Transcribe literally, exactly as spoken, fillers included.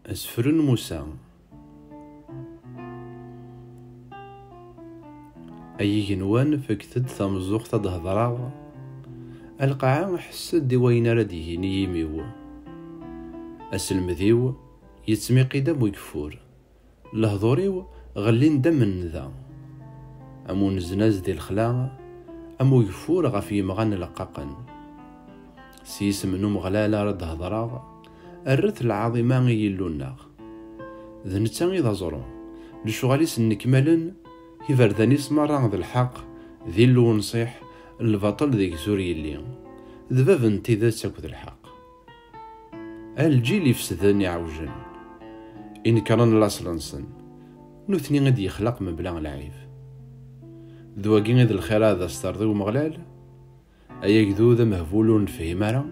Asefru n Musa. Ay igenwan, fket-d tameẓẓuɣt ad d-hedreɣ. A lqaɛa, ḥess-d i wayen ara d-yini yimi-w. Aselmed-iw yettmiqi-d am ugeffur. Lehdur-iw ɣellin-d am nnda, am uneznaz di lexla, am ugeffur ɣef yemɣan leqqaqen. S yisem n Umeɣlal ara d-hedreɣ, rret lɛaḍima i Yillu-nneɣ. D netta i d aẓru, lecɣal-is nnekmalen, iberdan-is merra d lḥeqq, d Illu unṣiḥ, lbaṭel deg-s ur yelli, d bab n tidet akked lḥeqq. A lǧil ifesden iɛewjen, inekren laṣel-nsen, nutni i d-yexleq mebla lɛib. D wagi i d lxir ad as-terḍi Umeɣlal? Ay agdud amehbul ur nefhim ara,